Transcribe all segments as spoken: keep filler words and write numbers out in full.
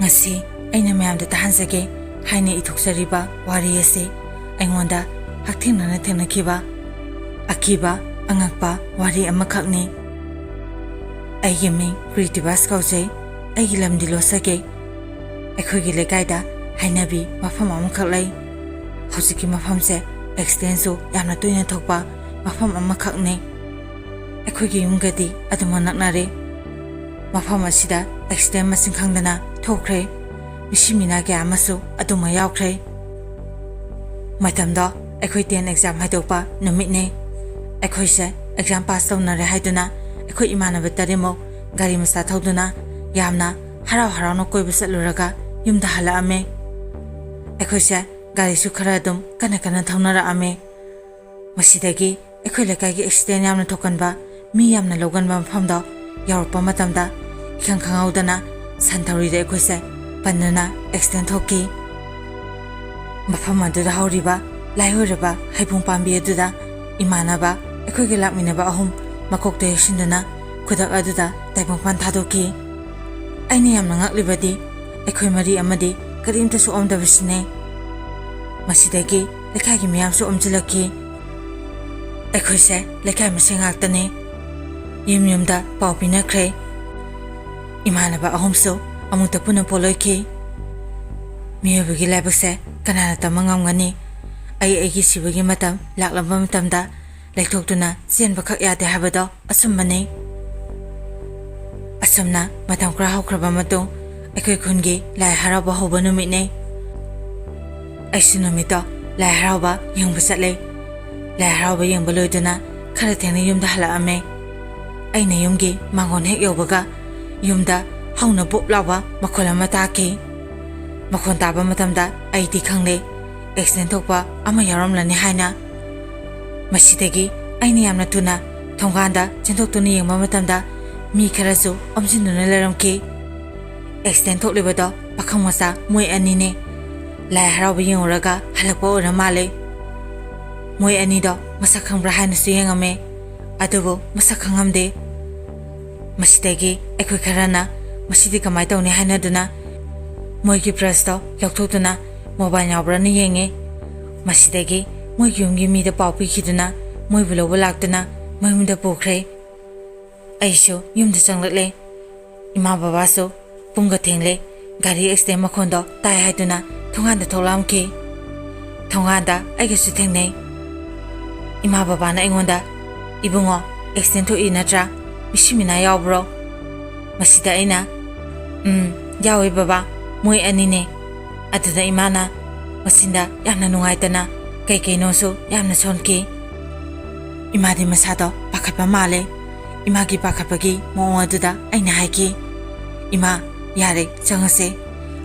ꯉꯁꯤ ꯑꯩꯅ ꯃꯌꯥꯝꯗ ꯇꯥꯍꯟꯖꯒꯦ ꯍꯥꯏꯅ ꯏꯊꯣꯛꯆꯔꯤꯕ ꯋꯥꯔꯤ ꯑꯁꯤ ꯑꯩꯉꯣꯟꯗ ꯍꯛꯊꯦꯡꯅꯅ ꯊꯦꯡꯅꯈꯤꯕ ꯑꯀꯤꯕ ꯑꯉꯛꯄ ꯋꯥꯔꯤ ꯑꯃꯈꯛꯅꯤ꯫ ꯑꯩꯒꯤ ꯃꯤꯡ ꯀ꯭ꯔꯤꯇꯤꯕꯥꯁ ꯀꯧꯖꯩ꯫ ꯑꯩꯒꯤ ꯂꯝꯗꯤ ꯂꯣꯠꯆꯒꯦ꯫ ꯑꯩꯈꯣꯏꯒꯤ ꯂꯩꯀꯥꯏꯗ ꯍꯩꯅꯕꯤ ꯃꯐꯝ ꯑꯃꯈꯛ ꯂꯩ꯫ ꯍꯧꯖꯤꯛꯀꯤ ꯃꯐꯝꯁꯦ ꯑꯦꯛꯁꯤꯗꯦꯟꯁꯨ ꯌꯥꯝꯅ ꯇꯣꯏꯅ ꯊꯣꯛꯄ ꯃꯐꯝ ꯑꯃꯈꯛꯅꯤ꯫ ꯑꯩꯈꯣꯏꯒꯤ ꯌꯨꯝꯒꯗꯤ ꯑꯗꯨꯃꯛ ꯅꯛꯅꯔꯦ꯫ ꯃꯐꯝ ꯑꯁꯤꯗ ꯑꯦꯛꯁꯤꯗꯦꯟ ꯃꯁꯤꯡ ꯈꯪꯗꯅ ꯊꯣꯛꯈ꯭ꯔꯦ꯫ ꯃꯤꯁꯤ ꯃꯤꯅꯥ ꯀꯌꯥ ꯑꯃꯁꯨ ꯑꯗꯨꯃꯛ ꯌꯥꯎꯈ꯭ꯔꯦ꯫ ꯃꯇꯝꯗꯣ ꯑꯩꯈꯣꯏ ꯇꯦꯟ ꯑꯦꯛꯖꯥꯝ ꯍꯥꯏꯗꯣꯛꯄ ꯅꯨꯃꯤꯠꯅꯤ꯫ ꯑꯩꯈꯣꯏꯁꯦ ꯑꯦꯛꯖꯥꯝ ꯄꯥꯁ ꯇꯧꯅꯔꯦ ꯍꯥꯏꯗꯨꯅ ꯑꯩꯈꯣꯏ ꯏꯃꯥꯟꯅꯕ ꯇꯔꯦꯠꯃꯨꯛ ꯒꯥꯔꯤ ꯃꯆꯥ ꯊꯧꯗꯨꯅ ꯌꯥꯝꯅ ꯍꯔꯥꯎ ꯍꯔꯥꯎꯅ ꯀꯣꯏꯕ ꯆꯠꯂꯨꯔꯒ ꯌꯨꯝꯗ ꯍꯜꯂꯛꯑꯝꯃꯦ꯫ ꯑꯩꯈꯣꯏꯁꯦ ꯒꯥꯔꯤꯁꯨ ꯈꯔ ꯑꯗꯨꯝ ꯀꯟꯅ ꯀꯟꯅ ꯊꯧꯅꯔꯛꯑꯝꯃꯦ꯫ ꯃꯁꯤꯗꯒꯤ ꯑꯩꯈꯣꯏ ꯂꯩꯀꯥꯏꯒꯤ ꯑꯦꯛꯁꯤꯗꯦꯟ ꯌꯥꯝꯅ ꯊꯣꯛꯀꯟꯕ, ꯃꯤ ꯌꯥꯝꯅ ꯂꯧꯒꯟꯕ ꯃꯐꯝꯗꯣ ꯌꯧꯔꯛꯄ ꯃꯇꯝꯗ ꯏꯈꯪ ꯈꯪꯍꯧꯗꯅ ꯁꯟ ꯊꯧꯔꯤꯗ ꯑꯩꯈꯣꯏꯁꯦ ꯄꯟꯗꯨꯅ ꯑꯦꯛꯁꯤꯗꯦꯟ ꯊꯣꯛꯈꯤ꯫ ꯃꯐꯝ ꯑꯗꯨꯗ ꯍꯧꯔꯤꯕ ꯂꯥꯏ ꯑꯣꯏꯔꯕ ꯍꯩꯕꯣꯡ ꯄꯥꯝꯕꯤ ꯑꯗꯨꯗ ꯏꯃꯥꯟꯅꯕ ꯑꯩꯈꯣꯏꯒ ꯂꯥꯛꯃꯤꯟꯅꯕ ꯑꯍꯨꯝ ꯃꯀꯣꯛꯇ ꯌꯩꯁꯤꯟꯗꯨꯅ ꯈꯨꯗꯛ ꯑꯗꯨꯗ ꯇꯥꯏꯕꯪꯄꯥꯟ ꯊꯥꯗꯣꯛꯈꯤ꯫ ꯑꯩꯅ ꯌꯥꯝꯅ ꯉꯛꯂꯤꯕꯗꯤ ꯑꯩꯈꯣꯏ ꯃꯔꯤ ꯑꯃꯗꯤ ꯀꯔꯤꯝꯇ ꯁꯣꯛꯑꯝꯗꯕꯁꯤꯅꯦ꯫ ꯃꯁꯤꯗꯒꯤ ꯂꯩꯀꯥꯏꯒꯤ ꯃꯤꯌꯥꯝꯁꯨ ꯑꯣꯝꯁꯤꯜꯂꯛꯈꯤ꯫ ꯑꯩꯈꯣꯏꯁꯦ ꯂꯩꯀꯥꯏ ꯃꯁꯦꯜ ꯉꯥꯛꯇꯅꯤ꯫ ꯌꯨꯝ ꯌꯨꯝꯗ ꯄꯥꯎ ꯄꯤꯅꯈ꯭ꯔꯦ꯫ ꯏꯃꯥꯟꯅꯕ ꯑꯍꯨꯝꯁꯨ ꯑꯃꯨꯛꯇ ꯄꯨꯟꯅ ꯄꯣꯠꯂꯣꯏꯈꯤ꯫ ꯃꯤꯑꯣꯏꯕꯒꯤ ꯂꯥꯏꯕꯛꯁꯦ ꯀꯅꯥꯅ ꯇꯝꯕ ꯉꯝꯒꯅꯤ? ꯑꯩ ꯑꯩꯒꯤ ꯁꯤꯕꯒꯤ ꯃꯇꯝ ꯂꯥꯛꯂꯝꯕ ꯃꯇꯝꯗ ꯂꯩꯊꯣꯛꯇꯨꯅ ꯆꯦꯟꯕꯈꯛ ꯌꯥꯗꯦ ꯍꯥꯏꯕꯗꯣ ꯑꯆꯨꯝꯕꯅꯤ꯫ ꯑꯁꯨꯝꯅ ꯃꯇꯝ ꯈꯔ ꯍꯧꯈ꯭ꯔꯕ ꯃꯇꯨꯡ ꯑꯩꯈꯣꯏ ꯈꯨꯟꯒꯤ ꯂꯥꯏ ꯍꯔꯥꯎꯕ ꯍꯧꯕ ꯅꯨꯃꯤꯠꯅꯤ꯫ ꯑꯩꯁꯨ ꯅꯨꯃꯤꯠꯇꯣ ꯂꯥꯏ ꯍꯔꯥꯎꯕ ꯌꯦꯡꯕ ꯆꯠꯂꯦ꯫ ꯂꯥꯏ ꯍꯔꯥꯎꯕ ꯌꯦꯡꯕ ꯂꯣꯏꯗꯨꯅ ꯈꯔ ꯊꯦꯡꯅ ꯌꯨꯝꯗ ꯍꯜꯂꯛꯑꯝꯃꯦ꯫ ꯑꯩꯅ ꯌꯨꯝꯒꯤ ꯃꯥꯡꯒꯣꯟ ꯍꯦꯛ ꯌꯧꯕꯒ ꯌꯨꯝꯗ ꯍꯧꯅ ꯕꯨꯞ ꯂꯥꯎꯕ ꯃꯈꯣꯜ ꯑꯃ ꯇꯥꯈꯤ꯫ ꯃꯈꯣꯟ ꯇꯥꯕ ꯃꯇꯝꯗ ꯑꯩꯗꯤ ꯈꯪꯂꯦ, ꯑꯦꯛꯁꯤꯗꯦꯟ ꯊꯣꯛꯄ ꯑꯃ ꯌꯥꯎꯔꯝꯂꯅꯤ ꯍꯥꯏꯅ꯫ ꯃꯁꯤꯗꯒꯤ ꯑꯩꯅ ꯌꯥꯝꯅ ꯊꯨꯅ ꯊꯣꯡꯒꯥꯟꯗ ꯆꯦꯟꯊꯣꯛꯇꯨꯅ ꯌꯦꯡꯕ ꯃꯇꯝꯗ ꯃꯤ ꯈꯔꯁꯨ ꯑꯣꯝꯁꯤꯟꯗꯨꯅ ꯂꯩꯔꯝꯈꯤ꯫ ꯑꯦꯛꯁꯤꯗꯦꯟ ꯊꯣꯛꯂꯤꯕꯗꯣ ꯄꯥꯈꯪ ꯃꯆꯥ ꯃꯣꯏ ꯑꯅꯤꯅꯦ꯫ ꯂꯥꯏ ꯍꯔꯥꯎꯕ ꯌꯦꯡꯉꯨꯔꯒ ꯍꯜꯂꯛꯄ ꯑꯣꯏꯔ ꯃꯥꯜꯂꯦ꯫ ꯃꯣꯏ ꯑꯅꯤꯗꯣ ꯃꯁꯛ ꯈꯪꯕ꯭ꯔꯥ ꯍꯥꯏꯅꯁꯨ ꯌꯦꯡꯉꯝꯃꯦ, ꯑꯗꯨꯕꯨ ꯃꯁꯛ ꯈꯪꯉꯝꯗꯦ꯫ ꯃꯁꯤꯗꯒꯤ ꯑꯩꯈꯣꯏ ꯈꯔꯅ ꯃꯁꯤꯗꯤ ꯀꯃꯥꯏꯅ ꯇꯧꯅꯤ ꯍꯥꯏꯅꯗꯨꯅ ꯃꯣꯏꯒꯤ ꯕ꯭ꯔꯁꯇꯣ ꯂꯧꯊꯣꯛꯇꯨꯅ ꯃꯣꯕꯥꯏꯜ ꯌꯥꯎꯕ꯭ꯔꯥꯅ ꯌꯦꯡꯉꯦ꯫ ꯃꯁꯤꯗꯒꯤ ꯃꯣꯏꯒꯤ ꯌꯨꯝꯒꯤ ꯃꯤꯗ ꯄꯥꯎ ꯄꯤꯈꯤꯗꯨꯅ ꯃꯣꯏꯕꯨ ꯂꯧꯕ ꯂꯥꯛꯇꯨꯅ ꯃꯌꯨꯝꯗ ꯄꯨꯈ꯭ꯔꯦ꯫ ꯑꯩꯁꯨ ꯌꯨꯝꯗ ꯆꯪꯂꯛꯂꯦ꯫ ꯏꯃꯥ ꯕꯕꯥꯁꯨ ꯄꯨꯡꯒ ꯊꯦꯡꯂꯦ, ꯒꯥꯔꯤ ꯑꯦꯛꯁꯤꯗꯦꯟ ꯃꯈꯣꯟꯗꯣ ꯇꯥꯏ ꯍꯥꯏꯗꯨꯅ ꯊꯣꯡꯒꯥꯟꯗ ꯊꯣꯛꯂꯛꯑꯝꯈꯤ꯫ ꯊꯣꯡꯒꯥꯟꯗ ꯑꯩꯒꯁꯨ ꯊꯦꯡꯅꯩ꯫ ꯏꯃꯥ ꯕꯕꯥꯅ ꯑꯩꯉꯣꯟꯗ, "ꯏꯕꯨꯡꯉꯣ, ꯑꯦꯛꯁꯤꯗꯦꯟ ꯊꯣꯛꯏ ꯅꯠꯇ꯭ꯔꯥ? ꯃꯤꯁꯤ ꯃꯤꯅꯥ ꯌꯥꯎꯕ꯭ꯔꯣ?" ꯃꯁꯤꯗ ꯑꯩꯅ, "ꯎꯝ, ꯌꯥꯎꯋꯦ ꯕꯕꯥ, ꯃꯣꯏ ꯑꯅꯤꯅꯦ"꯫ ꯑꯗꯨꯗ ꯏꯃꯥꯅ ꯃꯆꯤꯟꯗ ꯌꯥꯝꯅ ꯅꯨꯡꯉꯥꯏꯇꯅ ꯀꯩ ꯀꯩꯅꯣꯁꯨ ꯌꯥꯝꯅ ꯁꯣꯟꯈꯤ꯫ ꯏꯃꯥꯗꯤ ꯃꯁꯥꯗꯣ ꯄꯥꯈꯠꯄ ꯃꯥꯜꯂꯦ꯫ ꯏꯃꯥꯒꯤ ꯄꯥꯈꯠꯄꯒꯤ ꯃꯑꯣꯡ ꯑꯗꯨꯗ ꯑꯩꯅ ꯍꯥꯏꯈꯤ, "ꯏꯃꯥ, ꯌꯥꯔꯦ, ꯆꯪꯉꯁꯦ"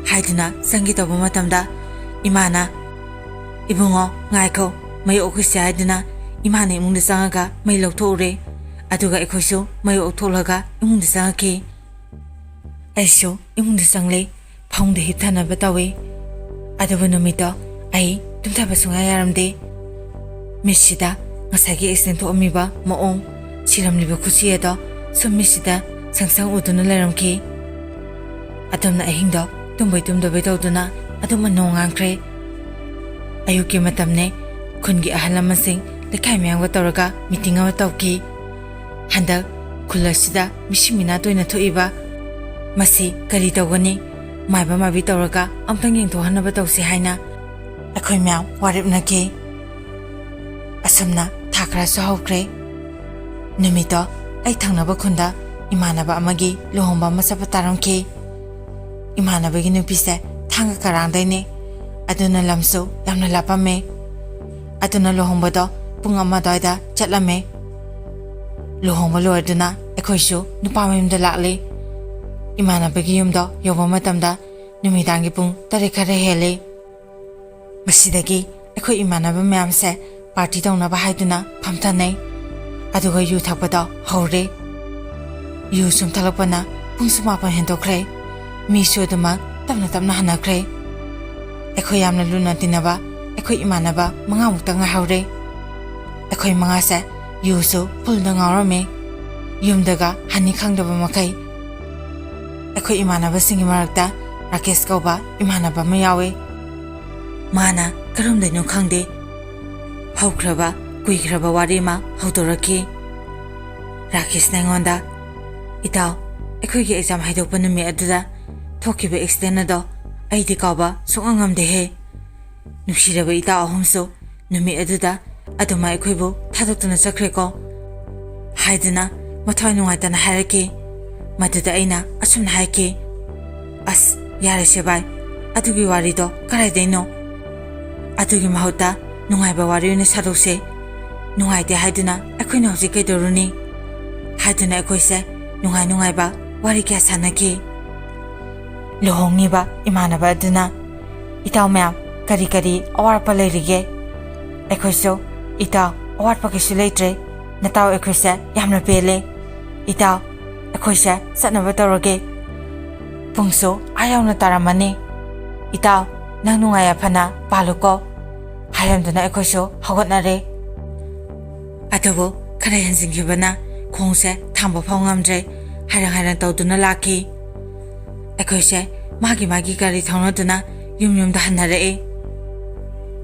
ꯍꯥꯏꯗꯨꯅ ꯆꯪꯒꯦ ꯇꯧꯕ ꯃꯇꯝꯗ ꯏꯃꯥꯅ, "ꯏꯕꯨꯡꯉꯣ, ꯉꯥꯏꯈꯣ, ꯃꯩ ꯑꯣꯛꯈꯤꯁꯦ" ꯍꯥꯏꯗꯨꯅ ꯏꯃꯥꯅ ꯏꯃꯨꯡꯗ ꯆꯪꯉꯒ ꯃꯩ ꯂꯧꯊꯣꯛꯎꯔꯦ꯫ ꯑꯗꯨꯒ ꯑꯩꯈꯣꯏꯁꯨ ꯃꯩ ꯑꯣꯛꯊꯣꯛꯂꯒ ꯏꯃꯨꯡꯗ ꯆꯪꯉꯛꯈꯤ꯫ ꯑꯩꯁꯨ ꯏꯃꯨꯡꯗ ꯆꯪꯂꯦ꯫ ꯐꯃꯨꯡꯗ ꯍꯤꯞꯊꯅꯕ ꯇꯧꯏ꯫ ꯑꯗꯨꯕꯨ ꯅꯨꯃꯤꯠꯇꯣ ꯑꯩ ꯇꯨꯝꯊꯕ ꯁꯨꯡꯌꯥ ꯌꯥꯔꯝꯗꯦ꯫ ꯃꯤꯠꯁꯤꯗ ꯉꯁꯥꯏꯒꯤ ꯑꯦꯛꯁꯤꯗꯦꯟ ꯊꯣꯛꯑꯝꯃꯤꯕ ꯃꯑꯣꯡ, ꯁꯤꯔꯝꯂꯤꯕ ꯈꯨꯠꯁꯤ ꯑꯗꯣ ꯁꯨꯝ ꯃꯤꯠꯁꯤꯗ ꯁꯪ ꯁꯪ ꯎꯗꯨꯅ ꯂꯩꯔꯝꯈꯤ꯫ ꯑꯗꯨꯝꯅ ꯑꯍꯤꯡꯗꯣ ꯇꯨꯝꯕꯣꯏ ꯇꯨꯝꯗꯕꯣꯏ ꯇꯧꯗꯨꯅ ꯑꯗꯨꯝ ꯅꯣꯡꯉꯥꯟꯈ꯭ꯔꯦ꯫ ꯑꯌꯨꯛꯀꯤ ꯃꯇꯝꯅꯦ꯫ ꯈꯨꯟꯒꯤ ꯑꯍꯜ ꯂꯃꯟꯁꯤꯡ ꯂꯩꯀꯥꯏ ꯃꯌꯥꯝꯒ ꯇꯧꯔꯒ ꯃꯤꯇꯤꯡ ꯑꯃ ꯇꯧꯈꯤ꯫ ꯍꯟꯗꯛ ꯈꯨꯜ ꯑꯁꯤꯗ ꯃꯤꯁꯤ ꯃꯤꯅꯥ ꯇꯣꯏꯅ ꯊꯣꯛꯏꯕ, ꯃꯁꯤ ꯀꯔꯤ ꯇꯧꯒꯅꯤ? ꯃꯥꯏꯕ ꯃꯥꯏꯕꯤ ꯇꯧꯔꯒ ꯑꯝꯇꯪ ꯌꯦꯡꯊꯣꯛꯍꯟꯅꯕ ꯇꯧꯁꯤ ꯍꯥꯏꯅ ꯑꯩꯈꯣꯏ ꯃꯌꯥꯝ ꯋꯥꯔꯦꯞꯅꯈꯤ꯫ ꯑꯁꯨꯝꯅ ꯊꯥ ꯈꯔꯁꯨ ꯍꯧꯈ꯭ꯔꯦ꯫ ꯅꯨꯃꯤꯠꯇꯣ ꯑꯩ ꯊꯪꯅꯕ ꯈꯨꯟꯗ ꯏꯃꯥꯟꯅꯕ ꯑꯃꯒꯤ ꯂꯨꯍꯣꯡꯕ ꯑꯃ ꯆꯠꯄ ꯇꯥꯔꯝꯈꯤ꯫ ꯏꯃꯥꯟꯅꯕꯒꯤ ꯅꯨꯄꯤꯁꯦ ꯊꯥꯡꯒ ꯀꯔꯥꯡꯗꯩꯅꯦ꯫ ꯑꯗꯨꯅ ꯂꯝꯁꯨ ꯌꯥꯝꯅ ꯂꯥꯞꯄꯝꯃꯦ꯫ ꯑꯗꯨꯅ ꯂꯨꯍꯣꯡꯕꯗꯣ ꯄꯨꯡ ꯑꯃ ꯑꯗꯨꯋꯥꯏꯗ ꯆꯠꯂꯝꯃꯦ꯫ ꯂꯨꯍꯣꯡꯕ ꯂꯣꯏꯔꯗꯨꯅ ꯑꯩꯈꯣꯏꯁꯨ ꯅꯨꯄꯥ ꯃꯌꯨꯝꯗ ꯂꯥꯛꯂꯦ꯫ ꯏꯃꯥꯟꯅꯕꯒꯤ ꯌꯨꯝꯗꯣ ꯌꯧꯕ ꯃꯇꯝꯗ ꯅꯨꯃꯤꯗꯥꯡꯒꯤ ꯄꯨꯡ ꯇꯔꯦꯠ ꯈꯔ ꯍꯦꯜꯂꯦ꯫ ꯃꯁꯤꯗꯒꯤ ꯑꯩꯈꯣꯏ ꯏꯃꯥꯟꯅꯕ ꯃꯌꯥꯝꯁꯦ ꯄꯥꯔꯇꯤ ꯇꯧꯅꯕ ꯍꯥꯏꯗꯨꯅ ꯐꯝꯊꯅꯩ꯫ ꯑꯗꯨꯒ ꯌꯨ ꯊꯛꯄꯗꯣ ꯍꯧꯔꯦ꯫ ꯌꯨ ꯁꯨꯝ ꯊꯛꯂꯛꯄꯅ ꯄꯨꯡꯁꯨ ꯃꯥꯄꯟ ꯍꯦꯟꯗꯣꯛꯈ꯭ꯔꯦ꯫ ꯃꯤꯁꯨ ꯑꯗꯨꯃꯛ ꯇꯞꯅ ꯇꯞꯅ ꯍꯟꯅꯈ꯭ꯔꯦ꯫ ꯑꯩꯈꯣꯏ ꯌꯥꯝꯅ ꯂꯨꯅ ꯇꯤꯟꯅꯕ ꯑꯩꯈꯣꯏ ꯏꯃꯥꯟꯅꯕ ꯃꯉꯥꯃꯨꯛꯇ ꯉꯥꯏꯍꯧꯔꯦ꯫ ꯑꯩꯈꯣꯏ ꯃꯉꯥꯁꯦ ꯌꯨꯁꯨ ꯐꯨꯜꯗ ꯉꯥꯎꯔꯝꯃꯤ꯫ ꯌꯨꯝꯗꯒ ꯍꯟꯅꯤ ꯈꯪꯗꯕ ꯃꯈꯩ ꯑꯩꯈꯣꯏ ꯏꯃꯥꯟꯅꯕꯁꯤꯡꯒꯤ ꯃꯔꯛꯇ ꯔꯥꯀꯦꯁ ꯀꯧꯕ ꯏꯃꯥꯟꯅꯕ ꯑꯃ ꯌꯥꯎꯋꯦ꯫ ꯃꯥꯅ ꯀꯔꯝꯗꯩꯅꯣ ꯈꯪꯗꯦ, ꯍꯧꯈ꯭ꯔꯕ ꯀꯨꯏꯈ꯭ꯔꯕ ꯋꯥꯔꯤ ꯑꯃ ꯍꯧꯗꯣꯔꯛꯈꯤ꯫ ꯔꯥꯀꯦꯁꯅ ꯑꯩꯉꯣꯟꯗ, "ꯏꯇꯥꯎ, ꯑꯩꯈꯣꯏꯒꯤ ꯑꯦꯛꯖꯥꯝ ꯍꯥꯏꯗꯣꯛꯄ ꯅꯨꯃꯤꯠ ꯑꯗꯨꯗ ꯊꯣꯛꯈꯤꯕ ꯑꯦꯛꯁꯤꯗꯦꯟ ꯑꯗꯣ ꯑꯩꯗꯤ ꯀꯥꯎꯕ ꯁꯨꯡꯉꯝ ꯉꯝꯗꯦꯍꯦ꯫ ꯅꯨꯡꯁꯤꯔꯕ ꯏꯇꯥꯎ ꯑꯍꯨꯝꯁꯨ ꯅꯨꯃꯤꯠ ꯑꯗꯨꯗ ꯑꯗꯨꯃꯥꯏ ꯑꯩꯈꯣꯏꯕꯨ ꯊꯥꯗꯣꯛꯇꯨꯅ ꯆꯠꯈ꯭ꯔꯦꯀꯣ," ꯍꯥꯏꯗꯨꯅ ꯃꯊ꯭ꯋꯥꯏ ꯅꯨꯡꯉꯥꯏꯇꯅ ꯍꯥꯏꯔꯛꯈꯤ꯫ ꯃꯗꯨꯗ ꯑꯩꯅ ꯑꯁꯨꯝꯅ ꯍꯥꯏꯈꯤ, "ꯑꯁ, ꯌꯥꯔꯦꯁꯦ ꯚꯥꯏ, ꯑꯗꯨꯒꯤ ꯋꯥꯔꯤꯗꯣ ꯀꯗꯥꯏꯗꯩꯅꯣ? ꯑꯗꯨꯒꯤ ꯃꯍꯨꯠꯇ ꯅꯨꯡꯉꯥꯏꯕ ꯋꯥꯔꯤ ꯑꯣꯏꯅ ꯁꯥꯗꯣꯛꯁꯦ꯫ ꯅꯨꯡꯉꯥꯏꯇꯦ ꯍꯥꯏꯗꯨꯅ ꯑꯩꯈꯣꯏꯅ ꯍꯧꯖꯤꯛ ꯀꯩꯗꯧꯔꯨꯅꯤ?" ꯍꯥꯏꯗꯨꯅ ꯑꯩꯈꯣꯏꯁꯦ ꯅꯨꯡꯉꯥꯏ ꯅꯨꯡꯉꯥꯏꯕ ꯋꯥꯔꯤ ꯀꯌꯥ ꯁꯥꯟꯅꯈꯤ꯫ ꯂꯨꯍꯣꯡꯉꯤꯕ ꯏꯃꯥꯟꯅꯕ ꯑꯗꯨꯅ, "ꯏꯇꯥꯎ ꯃꯌꯥꯝ, ꯀꯔꯤ ꯀꯔꯤ ꯑꯋꯥꯠꯄ ꯂꯩꯔꯤꯒꯦ? ꯑꯩꯈꯣꯏꯁꯨ, ꯏꯇꯥꯎ, ꯑꯋꯥꯠꯄ ꯀꯩꯁꯨ ꯂꯩꯇ꯭ꯔꯦ꯫ ꯅꯇꯥꯎ ꯑꯩꯈꯣꯏꯁꯦ ꯌꯥꯝꯅ ꯄꯦꯜꯂꯦ꯫ ꯏꯇꯥꯎ, ꯑꯩꯈꯣꯏꯁꯦ ꯆꯠꯅꯕ ꯇꯧꯔꯒꯦ꯫ ꯄꯨꯡꯁꯨ ꯑꯥ ꯌꯧꯅ ꯇꯥꯔꯝꯃꯅꯤ꯫ ꯏꯇꯥꯎ, ꯅꯪ ꯅꯨꯡꯉꯥꯏ ꯌꯥꯏꯐꯅ ꯄꯥꯜꯂꯨꯀꯣ," ꯍꯥꯏꯔꯝꯗꯨꯅ ꯑꯩꯈꯣꯏꯁꯨ ꯍꯧꯒꯠꯅꯔꯦ꯫ ꯑꯗꯨꯕꯨ ꯈꯔ ꯍꯦꯟꯖꯤꯟꯈꯤꯕꯅ ꯈꯣꯡꯁꯦ ꯊꯥꯡꯕ ꯐꯥꯎ ꯉꯝꯗ꯭ꯔꯦ, ꯍꯥꯏꯔꯪ ꯍꯥꯏꯔꯪ ꯇꯧꯗꯨꯅ ꯂꯥꯛꯈꯤ꯫ ꯑꯩꯈꯣꯏꯁꯦ ꯃꯥꯒꯤ ꯃꯥꯒꯤ ꯒꯥꯔꯤ ꯊꯧꯅꯗꯨꯅ ꯌꯨꯝ ꯌꯨꯝꯗ ꯍꯟꯅꯔꯛꯑꯦ꯫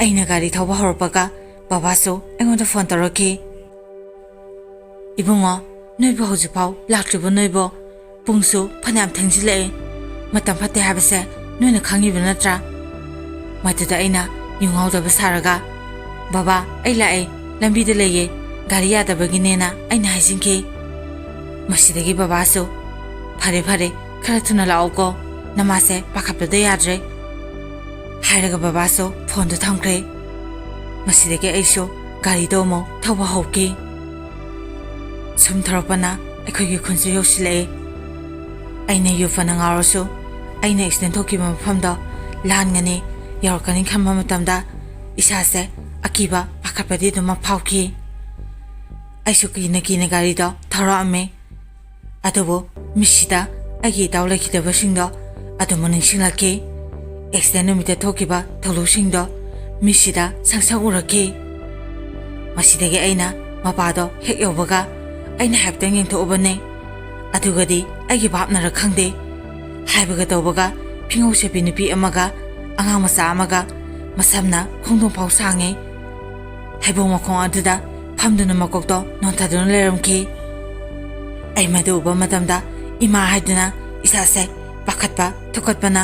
ꯑꯩꯅ ꯒꯥꯔꯤ ꯊꯧꯕ ꯍꯧꯔꯛꯄꯒ ꯕꯕꯥꯁꯨ ꯑꯩꯉꯣꯟꯗ ꯐꯣꯟ ꯇꯧꯔꯛꯈꯤ꯫ "ꯏꯕꯨꯡꯉꯣ, ꯅꯣꯏꯕꯨ ꯍꯧꯖꯤꯛꯐꯥꯎ ꯂꯥꯛꯇ꯭ꯔꯤꯕꯣ ꯅꯣꯏꯕꯣ? ꯄꯨꯡꯁꯨ ꯐꯅꯌꯥꯝ ꯊꯦꯡꯖꯤꯜꯂꯛꯑꯦ꯫ ꯃꯇꯝ ꯐꯠꯇꯦ ꯍꯥꯏꯕꯁꯦ ꯅꯣꯏꯅ ꯈꯪꯉꯤꯕ ꯅꯠꯇ꯭ꯔꯥ?" ꯃꯗꯨꯗ ꯑꯩꯅ ꯌꯨ ꯉꯥꯎꯗꯕ ꯁꯥꯔꯒ, "ꯕꯕꯥ, ꯑꯩ ꯂꯥꯛꯑꯦ, ꯂꯝꯕꯤꯗ ꯂꯩꯌꯦ, ꯒꯥꯔꯤ ꯌꯥꯗꯕꯒꯤꯅꯦꯅ" ꯑꯩꯅ ꯍꯥꯏꯖꯤꯟꯈꯤ꯫ ꯃꯁꯤꯗꯒꯤ ꯕꯕꯥꯁꯨ, "ꯐꯔꯦ, ꯐꯔꯦ, ꯈꯔ ꯊꯨꯅ ꯂꯥꯛꯑꯣꯀꯣ, ꯅꯃꯥꯁꯦ ꯄꯥꯈꯠꯄꯗ ꯌꯥꯗ꯭ꯔꯦ," ꯍꯥꯏꯔꯒ ꯕꯕꯥꯁꯨ ꯐꯣꯟꯗꯨ ꯊꯝꯈ꯭ꯔꯦ꯫ ꯃꯁꯤꯗꯒꯤ ꯑꯩꯁꯨ ꯒꯥꯔꯤꯗꯣ ꯑꯃꯨꯛ ꯊꯧꯕ ꯍꯧꯈꯤ꯫ ꯁꯨꯝ ꯊꯧꯔꯛꯄꯅ ꯑꯩꯈꯣꯏꯒꯤ ꯈꯨꯟꯁꯨ ꯌꯧꯁꯤꯜꯂꯛꯑꯦ꯫ ꯑꯩꯅ ꯌꯨ ꯐꯅ ꯉꯥꯎꯔꯁꯨ, ꯑꯩꯅ ꯑꯦꯛꯁꯤꯗꯦꯟ ꯊꯣꯛꯈꯤꯕ ꯃꯐꯝꯗꯣ ꯂꯥꯟꯒꯅꯤ, ꯌꯧꯔꯛꯀꯅꯤ ꯈꯟꯕ ꯃꯇꯝꯗ ꯏꯁꯥꯁꯦ ꯑꯀꯤꯕ, ꯄꯥꯈꯠꯄꯗꯤ ꯑꯗꯨꯃꯛ ꯐꯥꯎꯈꯤ꯫ ꯑꯩꯁꯨ ꯀꯤꯅ ꯀꯤꯅ ꯒꯥꯔꯤꯗꯣ ꯊꯧꯔꯛꯑꯝꯃꯤ꯫ ꯑꯗꯨꯕꯨ ꯃꯤꯠꯁꯤꯗ ꯑꯩꯒꯤ ꯏꯇꯥꯎ ꯂꯩꯈꯤꯗꯕꯁꯤꯡꯗꯣ ꯑꯗꯨꯃꯛ ꯅꯤꯡꯁꯤꯡꯂꯛꯈꯤ꯫ ꯑꯦꯛꯁꯤꯗꯦꯟ ꯅꯨꯃꯤꯠꯇ ꯊꯣꯛꯈꯤꯕ ꯊꯧꯗꯣꯛꯁꯤꯡꯗꯣ ꯃꯤꯠꯁꯤꯗ ꯁꯪ ꯁꯪ ꯎꯔꯛꯈꯤ꯫ ꯃꯁꯤꯗꯒꯤ ꯑꯩꯅ ꯃꯄꯥꯗꯣ ꯍꯦꯛ ꯌꯧꯕꯒ ꯑꯩꯅ ꯍꯥꯏꯐꯦꯠꯇꯪ ꯌꯦꯡꯊꯣꯛꯎꯕꯅꯦ꯫ ꯑꯗꯨꯒꯗꯤ ꯑꯩꯒꯤ ꯚꯥꯞꯅꯔ ꯈꯪꯗꯦ, ꯍꯥꯏꯕꯒ ꯇꯧꯕꯒ ꯐꯤꯉꯧ ꯁꯦꯠꯄꯤ ꯅꯨꯄꯤ ꯑꯃꯒ ꯑꯉꯥꯡ ꯃꯆꯥ ꯑꯃꯒ ꯃꯁꯝꯅ ꯈꯣꯡꯗꯣꯡ ꯐꯥꯎ ꯁꯥꯡꯉꯤ ꯍꯩꯕꯣꯡ ꯃꯈꯣꯡ ꯑꯗꯨꯗ ꯐꯝꯗꯨꯅ ꯃꯀꯣꯛꯇꯣ ꯅꯣꯟꯊꯗꯨꯅ ꯂꯩꯔꯝꯈꯤ꯫ ꯑꯩ ꯃꯗꯨ ꯎꯕ ꯃꯇꯝꯗ ꯏꯃꯥ ꯍꯥꯏꯗꯨꯅ ꯏꯁꯥꯁꯦ ꯄꯥꯈꯠꯄ ꯊꯨꯀꯠꯄꯅ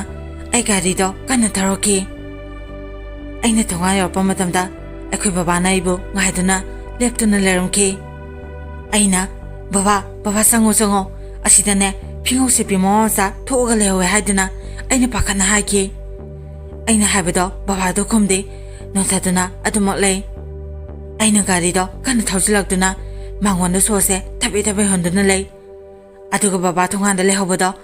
ꯑꯩ ꯒꯥꯔꯤꯗꯣ ꯀꯟꯅ ꯊꯧꯔꯛꯈꯤ꯫ ꯑꯩꯅ ꯊꯣꯡꯒꯥꯟ ꯌꯧꯔꯛꯄ ꯃꯇꯝꯗ ꯑꯩꯈꯣꯏ ꯕꯕꯥꯅ ꯑꯩꯕꯨ ꯉꯥꯏꯗꯨꯅ ꯂꯦꯞꯇꯨꯅ ꯂꯩꯔꯝꯈꯤ꯫ ꯑꯩꯅ, "ꯕꯕꯥ, ꯕꯕꯥ, ꯆꯪꯉꯣ, ꯆꯪꯉꯣ, ꯑꯁꯤꯗꯅꯦ ꯐꯤꯉꯧ ꯁꯦꯠꯄꯤ ꯃꯃꯥ ꯃꯆꯥ ꯊꯣꯛꯑꯒ ꯂꯩꯍꯧꯋꯦ" ꯍꯥꯏꯗꯨꯅ ꯑꯩꯅ ꯄꯥꯈꯠꯅ ꯍꯥꯏꯈꯤ꯫ ꯑꯩꯅ ꯍꯥꯏꯕꯗꯣ ꯕꯕꯥꯗꯣ ꯈꯨꯝꯗꯦ, ꯅꯣꯟꯊꯗꯨꯅ ꯑꯗꯨꯃꯛ ꯂꯩ꯫ ꯑꯩꯅ ꯒꯥꯔꯤꯗꯣ ꯀꯟꯅ ꯊꯧꯖꯤꯜꯂꯛꯇꯨꯅ ꯃꯉꯣꯟꯗ ꯁꯣꯁꯦ ꯊꯕꯦ ꯊꯕꯦ ꯍꯣꯟꯗꯨꯅ ꯂꯩ꯫ ꯑꯗꯨꯒ ꯕꯕꯥ ꯊꯣꯡꯒꯥꯟꯗ ꯂꯩꯍꯧꯕꯗꯣ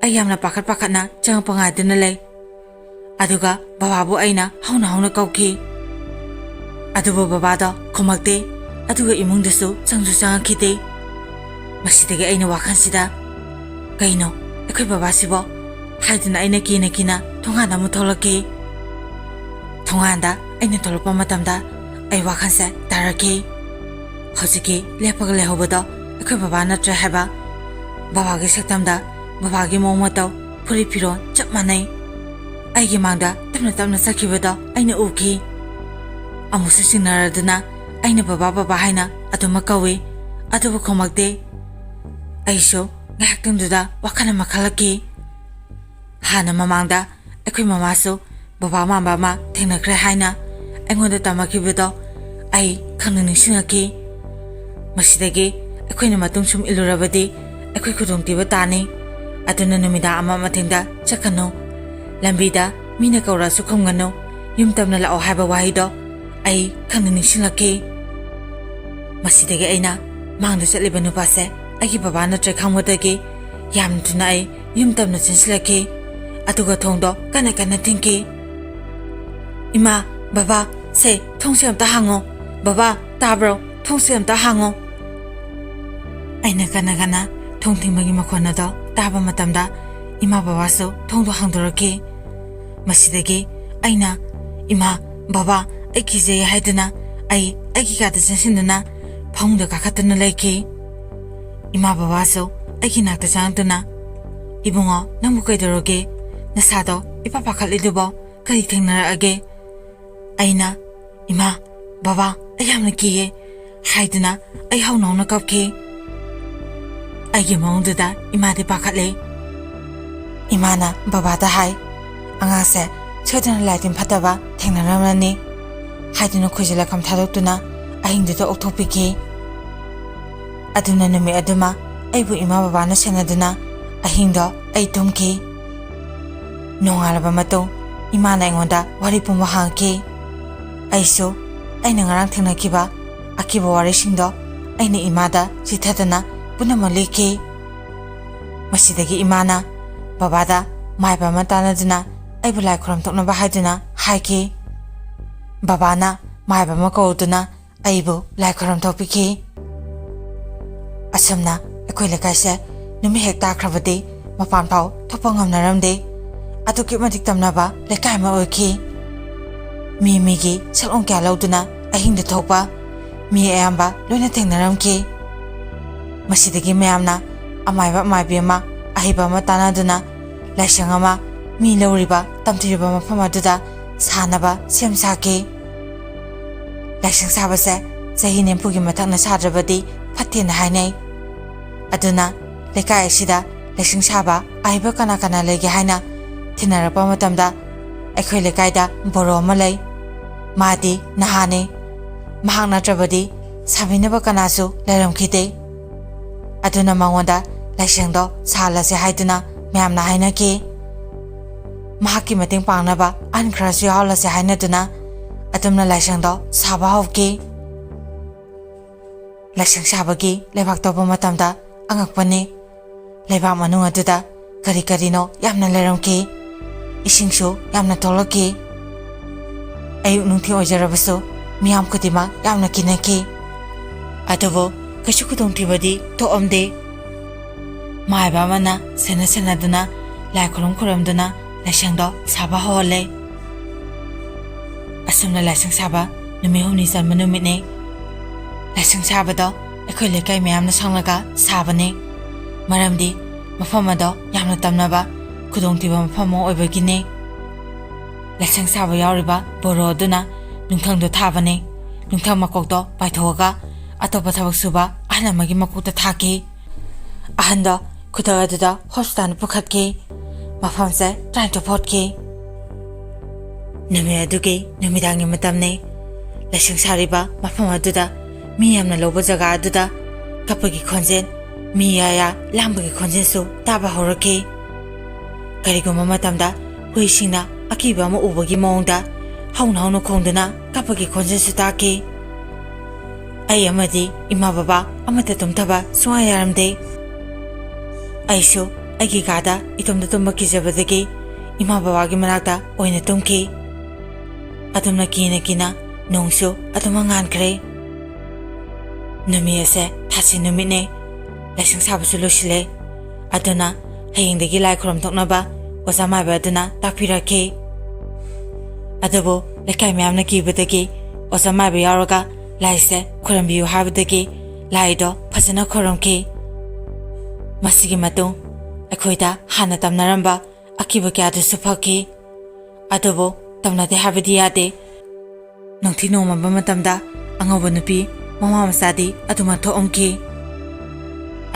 ꯑꯩ ꯌꯥꯝꯅ ꯄꯥꯈꯠ ꯄꯥꯈꯠꯅ ꯆꯪꯉꯛꯄ ꯉꯥꯏꯗꯨꯅ ꯂꯩ꯫ ꯑꯗꯨꯒ ꯕꯕꯥꯕꯨ ꯑꯩꯅ ꯍꯧꯅ ꯍꯧꯅ ꯀꯧꯈꯤ꯫ ꯑꯗꯨꯕꯨ ꯕꯕꯥꯗꯣ ꯈꯨꯝꯃꯛꯇꯦ꯫ ꯑꯗꯨꯒ ꯏꯃꯨꯡꯗꯁꯨ ꯆꯪꯁꯨ ꯆꯪꯉꯛꯈꯤꯗꯦ꯫ ꯃꯁꯤꯗꯒꯤ ꯑꯩꯅ ꯋꯥꯈꯜꯁꯤꯗ, "ꯀꯩꯅꯣ ꯑꯩꯈꯣꯏ ꯕꯕꯥꯁꯤꯕꯣ?" ꯍꯥꯏꯗꯨꯅ ꯑꯩꯅ ꯀꯤꯅ ꯀꯤꯅ ꯊꯣꯡꯒꯥꯟꯗ ꯑꯃꯨꯛ ꯊꯣꯛꯂꯛꯈꯤ꯫ ꯊꯣꯡꯒꯥꯟꯗ ꯑꯩꯅ ꯊꯣꯛꯂꯛꯄ ꯃꯇꯝꯗ ꯑꯩ ꯋꯥꯈꯜꯁꯦ ꯇꯥꯔꯛꯈꯤ꯫ ꯍꯧꯖꯤꯛꯀꯤ ꯂꯦꯞꯄꯒ ꯂꯩꯍꯧꯕꯗꯣ ꯑꯩꯈꯣꯏ ꯕꯕꯥ ꯅꯠꯇ꯭ꯔꯦ ꯍꯥꯏꯕ꯫ ꯕꯕꯥꯒꯤ ꯁꯛꯇꯝꯗ, ꯕꯕꯥꯒꯤ ꯃꯑꯣꯡ ꯃꯇꯧ, ꯐꯨꯔꯤꯠ ꯐꯤꯔꯣꯜ ꯆꯞ ꯃꯥꯟꯅꯩ꯫ ꯑꯩꯒꯤ ꯃꯥꯡꯗ ꯇꯞꯅ ꯇꯞꯅ ꯆꯠꯈꯤꯕꯗꯣ ꯑꯩꯅ ꯎꯈꯤ꯫ ꯑꯃꯨꯛꯁꯨ ꯆꯤꯡꯅꯔꯗꯨꯅ ꯑꯩꯅ "ꯕꯕꯥ, ꯕꯕꯥ" ꯍꯥꯏꯅ ꯑꯗꯨꯃꯛ ꯀꯧꯏ, ꯑꯗꯨꯕꯨ ꯈꯨꯝꯃꯛꯇꯦ꯫ ꯑꯩꯁꯨ ꯉꯥꯏꯍꯥꯛꯇꯪꯗꯨꯗ ꯋꯥꯈꯜ ꯑꯃ ꯈꯜꯂꯛꯈꯤ꯫ ꯍꯥꯟꯅ ꯃꯃꯥꯡꯗ ꯑꯩꯈꯣꯏ ꯃꯃꯥꯁꯨ ꯕꯕꯥ ꯃꯥꯟꯕ ꯑꯃ ꯊꯦꯡꯅꯈ꯭ꯔꯦ ꯍꯥꯏꯅ ꯑꯩꯉꯣꯟꯗ ꯇꯝꯃꯛꯈꯤꯕꯗꯣ ꯑꯩ ꯈꯪꯅ ꯅꯤꯡꯁꯤꯡꯉꯛꯈꯤ꯫ ꯃꯁꯤꯗꯒꯤ ꯑꯩꯈꯣꯏꯅ ꯃꯇꯨꯡ ꯁꯨꯝ ꯏꯜꯂꯨꯔꯕꯗꯤ ꯑꯩꯈꯣꯏ ꯈꯨꯗꯣꯡꯊꯤꯕ ꯇꯥꯅꯤ꯫ ꯑꯗꯨꯅ ꯅꯨꯃꯤꯗꯥꯡ ꯑꯃ ꯑꯃ ꯊꯦꯡꯗ ꯆꯠꯀꯅꯨ꯫ ꯂꯝꯕꯤꯗ ꯃꯤꯅ ꯀꯧꯔꯛꯑꯁꯨ ꯈꯨꯝꯒꯅꯨ꯫ ꯌꯨꯝ ꯇꯝꯅ ꯂꯥꯛꯑꯣ ꯍꯥꯏꯕ ꯋꯥꯍꯩꯗꯣ ꯑꯩ ꯈꯪꯅ ꯅꯤꯡꯁꯤꯡꯂꯛꯈꯤ꯫ ꯃꯁꯤꯗꯒꯤ ꯑꯩꯅ ꯃꯥꯡꯗ ꯆꯠꯂꯤꯕ ꯅꯨꯄꯥꯁꯦ ꯑꯩꯒꯤ ꯕꯕꯥ ꯅꯠꯇ꯭ꯔꯦ ꯈꯪꯕꯗꯒꯤ ꯌꯥꯝ ꯊꯨꯅ ꯑꯩ ꯌꯨꯝ ꯇꯝꯅ ꯆꯦꯟꯁꯤꯜꯂꯛꯈꯤ꯫ ꯑꯗꯨꯒ ꯊꯣꯡꯗꯣ ꯀꯟꯅ ꯀꯟꯅ ꯊꯤꯡꯈꯤ꯫ "ꯏꯃꯥ, ꯕꯕꯥ, ꯁꯦ, ꯊꯣꯡꯁꯦ ꯑꯝꯇ ꯍꯥꯡꯉꯣ꯫ ꯕꯕꯥ, ꯇꯥꯕ꯭ꯔꯣ? ꯊꯣꯡꯁꯦ ꯑꯝꯇ ꯍꯥꯡꯉꯣ꯫" ꯑꯩꯅ ꯀꯟꯅ ꯀꯟꯅ ꯊꯣꯡ ꯊꯤꯡꯕꯒꯤ ꯃꯈꯣꯟ ꯑꯗꯣ ꯇꯥꯕ ꯃꯇꯝꯗ ꯏꯃꯥ ꯕꯕꯥꯁꯨ ꯊꯣꯡꯗꯣ ꯍꯥꯡꯗꯣꯔꯛꯈꯤ꯫ ꯃꯁꯤꯗꯒꯤ ꯑꯩꯅ, "ꯏꯃꯥ, ꯕꯕꯥ, ꯑꯩ ꯀꯤꯖꯩ" ꯍꯥꯏꯗꯨꯅ ꯑꯩ ꯑꯩꯒꯤ ꯀꯥꯗ ꯆꯪꯁꯤꯟꯗꯨꯅ ꯐꯃꯨꯡꯗ ꯀꯥꯈꯠꯇꯨꯅ ꯂꯩꯈꯤ꯫ ꯏꯃꯥ ꯕꯕꯥꯁꯨ ꯑꯩꯒꯤ ꯅꯥꯛꯇ ꯆꯪꯉꯛꯇꯨꯅ, "ꯏꯕꯨꯡꯉꯣ, ꯅꯪꯕꯨ ꯀꯩꯗꯧꯔꯒꯦ? ꯅꯁꯥꯗꯣ ꯏꯄꯥ ꯄꯥꯈꯠꯂꯤꯗꯨꯕꯣ? ꯀꯔꯤ ꯊꯦꯡꯅꯔꯛꯑꯒꯦ?" ꯑꯩꯅ, "ꯏꯃꯥ, ꯕꯕꯥ, ꯑꯩ ꯌꯥꯝꯅ ꯀꯤꯌꯦ" ꯍꯥꯏꯗꯨꯅ ꯑꯩ ꯍꯧꯅ ꯍꯧꯅ ꯀꯞꯈꯤ꯫ ꯑꯩꯒꯤ ꯃꯑꯣꯡꯗꯨꯗ ꯏꯃꯥꯗꯤ ꯄꯥꯈꯠꯂꯦ꯫ ꯏꯃꯥꯅ ꯕꯕꯥꯗ ꯍꯥꯏ, "ꯑꯉꯥꯡꯁꯦ ꯁꯣꯏꯗꯅ ꯂꯥꯏ ꯇꯤꯟ ꯐꯠꯇꯕ ꯊꯦꯡꯅꯔꯝꯂꯅꯤ" ꯍꯥꯏꯗꯨꯅ ꯈꯣꯏꯖꯤ ꯂꯩꯈꯣꯝ ꯊꯥꯗꯣꯛꯇꯨꯅ ꯑꯍꯤꯡꯗꯨꯗ ꯑꯣꯛꯊꯣꯛꯄꯤꯈꯤ꯫ ꯑꯗꯨꯅ ꯅꯨꯃꯤꯠ ꯑꯗꯨꯃ ꯑꯩꯕꯨ ꯏꯃꯥ ꯕꯕꯥꯅ ꯁꯦꯟꯅꯗꯨꯅ ꯑꯍꯤꯡꯗꯣ ꯑꯩ ꯇꯨꯝꯈꯤ꯫ ꯅꯣꯡꯉꯥꯜꯂꯕ ꯃꯇꯨꯡ ꯏꯃꯥꯅ ꯑꯩꯉꯣꯟꯗ ꯋꯥꯔꯤ ꯄꯨꯝꯕ ꯍꯪꯉꯛꯈꯤ꯫ ꯑꯩꯁꯨ ꯑꯩꯅ ꯉꯔꯥꯡ ꯊꯦꯡꯅꯈꯤꯕ ꯑꯀꯤꯕ ꯋꯥꯔꯤꯁꯤꯡꯗꯣ ꯑꯩꯅ ꯏꯃꯥꯗ ꯆꯤꯊꯗꯅ ꯄꯨꯝꯅꯃꯛ ꯂꯤꯈꯤ꯫ ꯃꯁꯤꯗꯒꯤ ꯏꯃꯥꯅ ꯕꯕꯥꯗ ꯃꯥꯏꯕ ꯑꯃ ꯇꯥꯟꯅꯗꯨꯅ ꯑꯩꯕꯨ ꯂꯥꯏ ꯈꯨꯔꯨꯝ ꯊꯣꯛꯅꯕ ꯍꯥꯏꯗꯨꯅ ꯍꯥꯏꯈꯤ꯫ ꯕꯕꯥꯅ ꯃꯥꯏꯕ ꯑꯃ ꯀꯧꯗꯨꯅ ꯑꯩꯕꯨ ꯂꯥꯏ ꯈꯨꯔꯨꯝ ꯊꯣꯛꯄꯤꯈꯤ꯫ ꯑꯁꯨꯝꯅ ꯑꯩꯈꯣꯏ ꯂꯩꯀꯥꯏꯁꯦ ꯅꯨꯃꯤꯠ ꯍꯦꯛ ꯇꯥꯈ꯭ꯔꯕꯗꯤ ꯃꯄꯥꯟ ꯐꯥꯎ ꯊꯣꯛꯄ ꯉꯝꯅꯔꯝꯗꯦ꯫ ꯑꯗꯨꯛꯀꯤ ꯃꯇꯤꯛ ꯇꯝꯅꯕ ꯂꯩꯀꯥꯏ ꯑꯃ ꯑꯣꯏꯈꯤ꯫ ꯃꯤ ꯃꯤꯒꯤ ꯁꯛꯂꯣꯟ ꯀꯌꯥ ꯂꯧꯗꯨꯅ ꯑꯍꯤꯡꯗ ꯊꯣꯛꯄ ꯃꯤ ꯑꯌꯥꯝꯕ ꯂꯣꯏꯅ ꯊꯦꯡꯅꯔꯝꯈꯤ꯫ ꯃꯁꯤꯗꯒꯤ ꯃꯌꯥꯝꯅ ꯑꯃꯥꯏꯕ ꯑꯃꯥꯏꯕꯤ ꯑꯃ, ꯑꯍꯩꯕ ꯑꯃ ꯇꯥꯟꯅꯗꯨꯅ ꯂꯥꯏꯁꯪ ꯑꯃ ꯃꯤ ꯂꯧꯔꯤꯕ ꯇꯝꯊꯤꯔꯕ ꯃꯐꯝ ꯑꯗꯨꯗ ꯁꯥꯅꯕ ꯁꯦꯝ ꯁꯥꯈꯤ꯫ ꯂꯥꯏꯁꯪ ꯁꯥꯕꯁꯦ ꯆꯍꯤ ꯅꯤꯐꯨꯒꯤ ꯃꯊꯛꯅ ꯁꯥꯗ꯭ꯔꯕꯗꯤ ꯐꯠꯇꯦꯅ ꯍꯥꯏꯅꯩ꯫ ꯑꯗꯨꯅ ꯂꯩꯀꯥꯏ ꯑꯁꯤꯗ ꯂꯥꯏꯁꯪ ꯁꯥꯕ ꯑꯍꯩꯕ ꯀꯅꯥ ꯀꯅꯥ ꯂꯩꯒꯦ ꯍꯥꯏꯅ ꯊꯤꯅꯔꯛꯄ ꯃꯇꯝꯗ ꯑꯩꯈꯣꯏ ꯂꯩꯀꯥꯏꯗ ꯕꯣꯔꯣ ꯑꯃ ꯂꯩ꯫ ꯃꯥꯗꯤ ꯅꯍꯥꯅꯤ꯫ ꯃꯍꯥꯛ ꯅꯠꯇ꯭ꯔꯕꯗꯤ ꯁꯥꯕꯤꯅꯕ ꯀꯅꯥꯁꯨ ꯂꯩꯔꯝꯈꯤꯗꯦ꯫ ꯑꯗꯨꯅ ꯃꯉꯣꯟꯗ ꯂꯥꯏꯁꯪꯗꯣ ꯁꯥꯍꯜꯂꯁꯦ ꯍꯥꯏꯗꯨꯅ ꯃꯌꯥꯝꯅ ꯍꯥꯏꯅꯈꯤ꯫ ꯃꯍꯥꯛꯀꯤ ꯃꯇꯦꯡ ꯄꯥꯡꯅꯕ ꯑꯍꯟ ꯈꯔꯁꯨ ꯌꯥꯎꯍꯜꯂꯁꯦ ꯍꯥꯏꯅꯗꯨꯅ ꯑꯗꯨꯝꯅ ꯂꯥꯏꯁꯪꯗꯣ ꯁꯥꯕ ꯍꯧꯈꯤ꯫ ꯂꯥꯏꯁꯪ ꯁꯥꯕꯒꯤ ꯂꯩꯕꯥꯛ ꯇꯧꯕ ꯃꯇꯝꯗ ꯑꯉꯛꯄꯅꯤ꯫ ꯂꯩꯕꯥꯛ ꯃꯅꯨꯡ ꯑꯗꯨꯗ ꯀꯔꯤ ꯀꯔꯤꯅꯣ ꯌꯥꯝꯅ ꯂꯩꯔꯝꯈꯤ꯫ ꯏꯁꯤꯡꯁꯨ ꯌꯥꯝꯅ ꯊꯣꯛꯂꯛꯈꯤ꯫ ꯑꯌꯨꯛ ꯅꯨꯡꯊꯤꯜ ꯑꯣꯏꯖꯔꯕꯁꯨ ꯃꯤꯌꯥꯝ ꯈꯨꯗꯤꯡꯃꯛ ꯌꯥꯝꯅ ꯀꯤꯅꯈꯤ꯫ ꯑꯗꯨꯕꯨ ꯀꯩꯁꯨ ꯈꯨꯗꯣꯡꯊꯤꯕꯗꯤ ꯊꯣꯛꯑꯝꯗꯦ꯫ ꯃꯥꯏꯕ ꯑꯃꯅ ꯁꯦꯟꯅ ꯁꯦꯟꯅꯗꯨꯅ ꯂꯥꯏ ꯈꯨꯔꯨꯝ ꯈꯨꯔꯨꯝꯗꯨꯅ ꯂꯥꯏꯁꯪꯗꯣ ꯁꯥꯕ ꯍꯧꯍꯜꯂꯦ꯫ ꯑꯁꯨꯝꯅ ꯂꯥꯏꯁꯪ ꯁꯥꯕ ꯅꯨꯃꯤꯠ ꯍꯨꯝꯅꯤ ꯆꯟꯕ ꯅꯨꯃꯤꯠꯅꯤ꯫ ꯂꯥꯏꯁꯪ ꯁꯥꯕꯗꯣ ꯑꯩꯈꯣꯏ ꯂꯩꯀꯥꯏ ꯃꯌꯥꯝꯅ ꯁꯪꯂꯒ ꯁꯥꯕꯅꯤ꯫ ꯃꯔꯝꯗꯤ ꯃꯐꯝ ꯑꯗꯣ ꯌꯥꯝꯅ ꯇꯝꯅꯕ ꯈꯨꯗꯣꯡꯊꯤꯕ ꯃꯐꯝ ꯑꯃ ꯑꯣꯏꯕꯒꯤꯅꯦ꯫ ꯂꯥꯏꯁꯪ ꯁꯥꯕ ꯌꯥꯎꯔꯤꯕ ꯕꯣꯔꯣ ꯑꯗꯨꯅ ꯅꯨꯡꯊꯪꯗꯣ ꯊꯥꯕꯅꯦ꯫ ꯅꯨꯡꯊꯪ ꯃꯀꯣꯛꯇꯣ ꯄꯥꯏꯊꯣꯛꯑꯒ ꯑꯇꯣꯞꯄ ꯊꯕꯛ ꯁꯨꯕ ꯑꯍꯜ ꯑꯃꯒꯤ ꯃꯀꯣꯛꯇ ꯊꯥꯈꯤ꯫ ꯑꯍꯟꯗꯣ ꯈꯨꯗꯛ ꯑꯗꯨꯗ ꯍꯣꯁꯄꯤꯇꯥꯜꯗ ꯄꯨꯈꯠꯈꯤ꯫ ꯃꯐꯝꯁꯦ ꯇꯔꯥꯅꯤꯊꯣꯏ ꯐꯣꯠꯈꯤ꯫ ꯅꯨꯃꯤꯠ ꯑꯗꯨꯒꯤ ꯅꯨꯃꯤꯗꯥꯡꯒꯤ ꯃꯇꯝꯅꯤ꯫ ꯂꯥꯏꯁꯪ ꯁꯥꯔꯤꯕ ꯃꯐꯝ ꯑꯗꯨꯗ ꯃꯤ ꯌꯥꯝꯅ ꯂꯧꯕ ꯖꯒꯥ ꯑꯗꯨꯗ ꯀꯞꯄꯒꯤ ꯈꯣꯟꯖꯦꯜ, ꯃꯤ ꯌꯥꯌꯥ ꯂꯥꯡꯕꯒꯤ ꯈꯣꯟꯖꯦꯜꯁꯨ ꯇꯥꯕ ꯍꯧꯔꯛꯈꯤ꯫ ꯀꯔꯤꯒꯨꯝꯕ ꯃꯇꯝꯗ ꯍꯨꯏꯁꯤꯡꯅ ꯑꯀꯤꯕ ꯑꯃ ꯎꯕꯒꯤ ꯃꯑꯣꯡꯗ ꯍꯧꯅ ꯍꯧꯅ ꯈꯣꯡꯗꯨꯅ ꯀꯞꯄꯒꯤ ꯈꯣꯟꯖꯦꯜꯁꯨ ꯇꯥꯈꯤ꯫ ꯑꯩ ꯑꯃꯗꯤ ꯏꯃꯥ ꯕꯕꯥ ꯑꯃꯠꯇ ꯇꯨꯝꯊꯕ ꯁꯨꯡꯌꯥ ꯌꯥꯔꯝꯗꯦ꯫ ꯑꯩꯁꯨ ꯑꯩꯒꯤ ꯀꯥꯗ ꯏꯇꯣꯝꯇ ꯇꯨꯝꯕ ꯀꯤꯖꯕꯗꯒꯤ ꯏꯃꯥ ꯕꯕꯥꯒꯤ ꯃꯅꯥꯛꯇ ꯑꯣꯏꯅ ꯇꯨꯝꯈꯤ꯫ ꯑꯗꯨꯝꯅ ꯀꯤꯅ ꯀꯤꯅ ꯅꯣꯡꯁꯨ ꯑꯗꯨꯃꯛ ꯉꯥꯟꯈ꯭ꯔꯦ꯫ ꯅꯨꯃꯤꯠ ꯑꯁꯦ ꯊꯥꯁꯤ ꯅꯨꯃꯤꯠꯅꯦ꯫ ꯂꯥꯏꯁꯪ ꯁꯥꯕꯁꯨ ꯂꯣꯏꯁꯤꯜꯂꯦ꯫ ꯑꯗꯨꯅ ꯍꯌꯦꯡꯗꯒꯤ ꯂꯥꯏ ꯈꯨꯔꯨꯝ ꯊꯣꯛꯅꯕ ꯑꯣꯖꯥ ꯃꯥꯏꯕ ꯑꯗꯨꯅ ꯇꯥꯛꯄꯤꯔꯛꯈꯤ꯫ ꯑꯗꯨꯕꯨ ꯂꯩꯀꯥꯏ ꯃꯌꯥꯝꯅ ꯀꯤꯕꯗꯒꯤ ꯑꯣꯖꯥ ꯃꯥꯏꯕ ꯌꯥꯎꯔꯒ ꯂꯥꯏꯁꯦ ꯈꯨꯔꯨꯝꯕꯤꯌꯨ ꯍꯥꯏꯕꯗꯒꯤ ꯂꯥꯏꯗꯣ ꯐꯖꯅ ꯈꯨꯔꯨꯝꯈꯤ꯫ ꯃꯁꯤꯒꯤ ꯃꯇꯨꯡ ꯑꯩꯈꯣꯏꯗ ꯍꯥꯟꯅ ꯇꯝꯅꯔꯝꯕ ꯑꯀꯤꯕ ꯀꯌꯥꯗꯨꯁꯨ ꯐꯈꯤ꯫ ꯑꯗꯨꯕꯨ ꯇꯝꯅꯗꯦ ꯍꯥꯏꯕꯗꯤ ꯌꯥꯗꯦ꯫ ꯅꯨꯡꯊꯤ ꯅꯣꯡꯃꯝꯕ ꯃꯇꯝꯗ ꯑꯉꯧꯕ ꯅꯨꯄꯤ ꯃꯃꯥ ꯃꯆꯥꯗꯤ ꯑꯗꯨꯃꯛ ꯊꯣꯛꯑꯝꯈꯤ꯫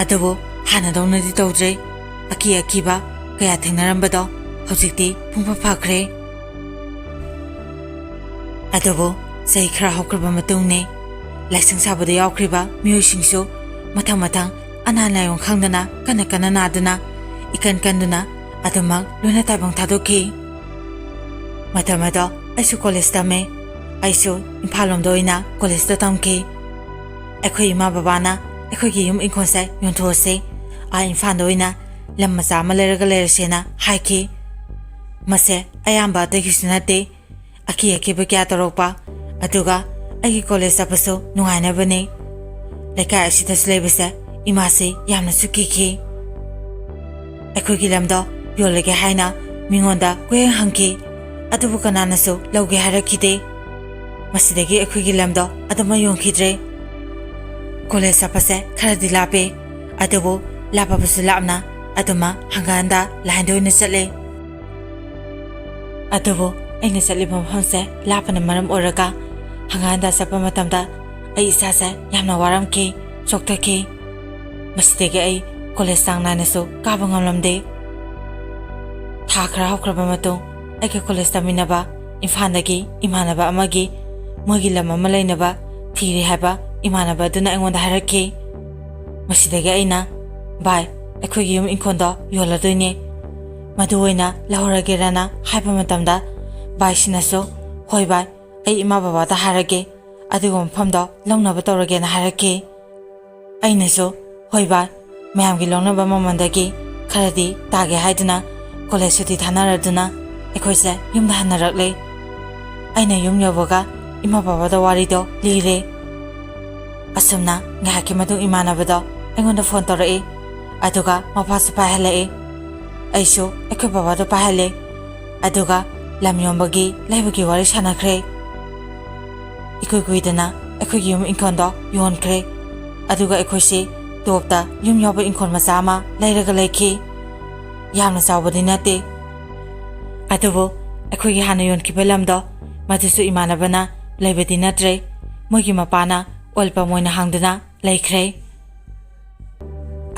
ꯑꯗꯨꯕꯨ ꯍꯥꯟꯅꯗꯧꯅꯗꯤ ꯇꯧꯗ꯭ꯔꯦ꯫ ꯑꯀꯤ ꯑꯀꯤꯕ ꯀꯌꯥ ꯊꯦꯡꯅꯔꯝꯕꯗꯣ ꯍꯧꯖꯤꯛꯇꯤ ꯄꯨꯡꯐ ꯐꯈ꯭ꯔꯦ꯫ ꯑꯗꯨꯕꯨ ꯆꯍꯤ ꯈꯔ ꯍꯧꯈ꯭ꯔꯕ ꯃꯇꯨꯡꯅꯤ꯫ ꯂꯥꯏꯁꯪ ꯁꯥꯕꯗ ꯌꯥꯎꯈ꯭ꯔꯤꯕ ꯃꯤꯑꯣꯏꯁꯤꯡꯁꯨ ꯃꯊꯪ ꯃꯊꯪ ꯑꯅꯥ ꯂꯥꯏꯑꯣꯡ ꯈꯪꯗꯅ ꯀꯟꯅ ꯀꯟꯅ ꯅꯥꯗꯨꯅ ꯏꯀꯟ ꯀꯟꯗꯨꯅ ꯑꯗꯨꯃꯛ ꯂꯣꯏꯅ ꯇꯥꯏꯕꯪ ꯊꯥꯗꯣꯛꯈꯤ꯫ ꯃꯇꯝ ꯑꯗꯣ ꯑꯩꯁꯨ ꯀꯣꯂꯦꯖ ꯇꯝꯃꯦ꯫ ꯑꯩꯁꯨ ꯏꯝꯐꯥꯜ ꯂꯣꯝꯗ ꯑꯣꯏꯅ ꯀꯣꯂꯦꯖꯇ ꯇꯝꯈꯤ꯫ ꯑꯩꯈꯣꯏ ꯏꯃꯥ ꯕꯕꯥꯅ ꯑꯩꯈꯣꯏꯒꯤ ꯌꯨꯝ ꯏꯪꯈꯣꯜꯁꯦ ꯌꯣꯟꯊꯣꯛꯑꯁꯦ, ꯑꯥ ꯏꯝꯐꯥꯜꯗ ꯑꯣꯏꯅ ꯂꯝ ꯃꯆꯥ ꯑꯃ ꯂꯩꯔꯒ ꯂꯩꯔꯁꯦꯅ ꯍꯥꯏꯈꯤ꯫ ꯃꯁꯦ ꯑꯌꯥꯝꯕ ꯑꯇꯩꯒꯤꯁꯨ ꯅꯠꯇꯦ, ꯑꯀꯤ ꯑꯀꯤꯕ ꯀꯌꯥ ꯇꯧꯔꯛꯄ, ꯑꯗꯨꯒ ꯑꯩꯒꯤ ꯀꯣꯂꯦꯖ ꯆꯠꯄꯁꯨ ꯅꯨꯡꯉꯥꯏꯅꯕꯅꯤ꯫ ꯂꯩꯀꯥꯏ ꯑꯁꯤꯗꯁꯨ ꯂꯩꯕꯁꯦ ꯏꯃꯥꯁꯤ ꯌꯥꯝꯅꯁꯨ ꯀꯤꯈꯤ꯫ ꯑꯩꯈꯣꯏꯒꯤ ꯂꯝꯗꯣ ꯌꯣꯜꯂꯒꯦ ꯍꯥꯏꯅ ꯃꯤꯉꯣꯟꯗ ꯀꯣꯏꯍꯪ ꯍꯪꯈꯤ, ꯑꯗꯨꯕꯨ ꯀꯅꯥꯅꯁꯨ ꯂꯧꯒꯦ ꯍꯥꯏꯔꯛꯈꯤꯗꯦ꯫ ꯃꯁꯤꯗꯒꯤ ꯑꯩꯈꯣꯏꯒꯤ ꯂꯝꯗꯣ ꯑꯗꯨꯃꯛ ꯌꯣꯟꯈꯤꯗ꯭ꯔꯦ꯫ ꯀꯣꯂꯦꯖ ꯆꯠꯄꯁꯦ ꯈꯔꯗꯤ ꯂꯥꯞꯄꯦ, ꯑꯗꯨꯕꯨ ꯂꯥꯞꯄꯕꯁꯨ ꯂꯥꯞꯅ ꯑꯗꯨꯃ ꯍꯪꯒꯠ ꯍꯟꯗ ꯂꯥꯏꯟꯗ ꯑꯣꯏꯅ ꯆꯠꯂꯦ꯫ ꯑꯗꯨꯕꯨ ꯑꯩꯅ ꯆꯠꯂꯤꯕ ꯃꯐꯝꯁꯦ ꯂꯥꯞꯄꯅ ꯃꯔꯝ ꯑꯣꯏꯔꯒ ꯍꯪꯒꯠ ꯍꯟꯗ ꯆꯠꯄ ꯃꯇꯝꯗ ꯑꯩ ꯏꯁꯥꯁꯦ ꯌꯥꯝꯅ ꯋꯥꯔꯝꯈꯤ, ꯆꯣꯛꯊꯈꯤ꯫ ꯃꯁꯤꯗꯒꯤ ꯑꯩ ꯀꯣꯂꯦꯖ ꯆꯥꯡ ꯅꯥꯏꯅꯁꯨ ꯀꯥꯕ ꯉꯝꯂꯝꯗꯦ꯫ ꯊꯥ ꯈꯔ ꯍꯧꯈ꯭ꯔꯕ ꯃꯇꯨꯡ ꯑꯩꯒ ꯀꯣꯂꯦꯖ ꯇꯝꯃꯤꯟꯅꯕ ꯏꯝꯐꯥꯜꯗꯒꯤ ꯏꯃꯥꯟꯅꯕ ꯑꯃꯒꯤ ꯃꯣꯏꯒꯤ ꯂꯝ ꯑꯃ ꯂꯩꯅꯕ ꯊꯤꯔꯤ ꯍꯥꯏꯕ ꯏꯃꯥꯟꯅꯕ ꯑꯗꯨꯅ ꯑꯩꯉꯣꯟꯗ ꯍꯥꯏꯔꯛꯈꯤ꯫ ꯃꯁꯤꯗꯒꯤ ꯑꯩꯅ, "ꯚꯥꯏ, ꯑꯩꯈꯣꯏꯒꯤ ꯌꯨꯝ ꯏꯪꯈꯣꯜꯗꯣ ꯌꯣꯜꯂꯗꯣꯏꯅꯦ, ꯃꯗꯨ ꯑꯣꯏꯅ ꯂꯧꯍꯧꯔꯒꯦꯔꯅ" ꯍꯥꯏꯕ ꯃꯇꯝꯗ ꯚꯥꯏꯁꯤꯅꯁꯨ, "ꯍꯣꯏ ꯚꯥꯏ, ꯑꯩ ꯏꯃꯥ ꯕꯕꯥꯗ ꯍꯥꯏꯔꯒꯦ, ꯑꯗꯨꯒ ꯃꯐꯝꯗꯣ ꯂꯧꯅꯕ ꯇꯧꯔꯒꯦꯅ" ꯍꯥꯏꯔꯛꯈꯤ꯫ ꯑꯩꯅꯁꯨ, "ꯍꯣꯏ ꯚꯥꯏ, ꯃꯌꯥꯝꯒꯤ ꯂꯧꯅꯕ ꯃꯃꯜꯗꯒꯤ ꯈꯔꯗꯤ ꯇꯥꯒꯦ" ꯍꯥꯏꯗꯨꯅ ꯀꯣꯂꯦꯖ ꯁꯨꯇꯤ ꯊꯥꯅꯔꯗꯨꯅ ꯑꯩꯈꯣꯏꯁꯦ ꯌꯨꯝꯗ ꯍꯟꯅꯔꯛꯂꯦ꯫ ꯑꯩꯅ ꯌꯨꯝ ꯌꯧꯕꯒ ꯏꯃꯥ ꯕꯕꯥꯗ ꯋꯥꯔꯤꯗꯣ ꯂꯤꯔꯦ꯫ ꯑꯁꯨꯝꯅ ꯉꯥꯏꯍꯥꯛꯀꯤ ꯃꯇꯨꯡ ꯏꯃꯥꯟꯅꯕꯗꯣ ꯑꯩꯉꯣꯟꯗ ꯐꯣꯟ ꯇꯧꯔꯛꯏ, ꯑꯗꯨꯒ ꯃꯄꯥꯁꯨ ꯄꯥꯏꯍꯜꯂꯛꯏ꯫ ꯑꯩꯁꯨ ꯑꯩꯈꯣꯏ ꯕꯕꯥꯗꯣ ꯄꯥꯏꯍꯜꯂꯦ, ꯑꯗꯨꯒ ꯂꯝ ꯌꯣꯟꯕꯒꯤ ꯂꯩꯕꯒꯤ ꯋꯥꯔꯤ ꯁꯥꯟꯅꯈ꯭ꯔꯦ꯫ ꯏꯀꯨꯏ ꯀꯨꯏꯗꯅ ꯑꯩꯈꯣꯏꯒꯤ ꯌꯨꯝ ꯏꯪꯈꯣꯜꯗꯣ ꯌꯣꯟꯈ꯭ꯔꯦ, ꯑꯗꯨꯒ ꯑꯩꯈꯣꯏꯁꯤ ꯇꯣꯞꯇ ꯌꯨꯝ ꯌꯥꯎꯕ ꯏꯪꯈꯣꯜ ꯃꯆꯥ ꯑꯃ ꯂꯩꯔꯒ ꯂꯩꯈꯤ꯫ ꯌꯥꯝꯅ ꯆꯥꯎꯕꯗꯤ ꯅꯠꯇꯦ, ꯑꯗꯨꯕꯨ ꯑꯩꯈꯣꯏꯒꯤ ꯍꯥꯟꯅ ꯌꯣꯟꯈꯤꯕ ꯂꯝꯗꯣ, ꯃꯗꯨꯁꯨ ꯏꯃꯥꯟꯅꯕꯅ ꯂꯩꯕꯗꯤ ꯅꯠꯇ꯭ꯔꯦ, ꯃꯣꯏꯒꯤ ꯃꯄꯥꯅ ꯑꯣꯏꯜ ꯄꯝ ꯑꯣꯏꯅ ꯍꯥꯡꯗꯨꯅ ꯂꯩꯈ꯭ꯔꯦ꯫